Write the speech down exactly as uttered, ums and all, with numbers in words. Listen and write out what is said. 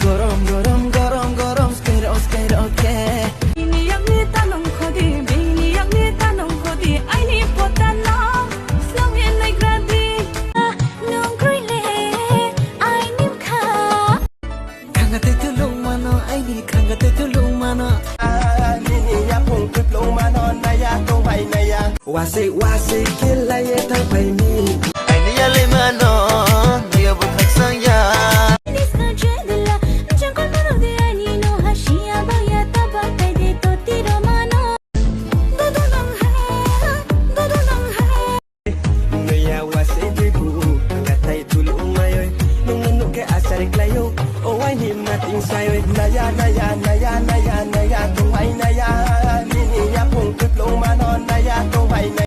Gorom, gorom, gorom, gorom, skero, skero, ke. Bini yakni tanong khodi, bini yakni tanong khodi, aini potano, slongni naigradi. Nung kroi le, aini bkha. Khanga tei tulung mano, aini khanga tei tulung mano. Nini yapung tuplung mano, naya tong bai naya. Wasik wasik khe lai ye thang bai ni. Aini yalai mano, niya bo khaksa ya. Disco chedila, jangkol mano de ani no hashiya boya tabak kai de to tiro mano. Dodo nang ha, dodo nang ha. Naya wasik khe bu, ngatai tulu mayoi. Nung nung ke asar klayo, o wai ni mating sayoi. Naya, naya, naya, naya, naya, tong bai naya. Nini yapung tuplung mano, naya tong bai naya.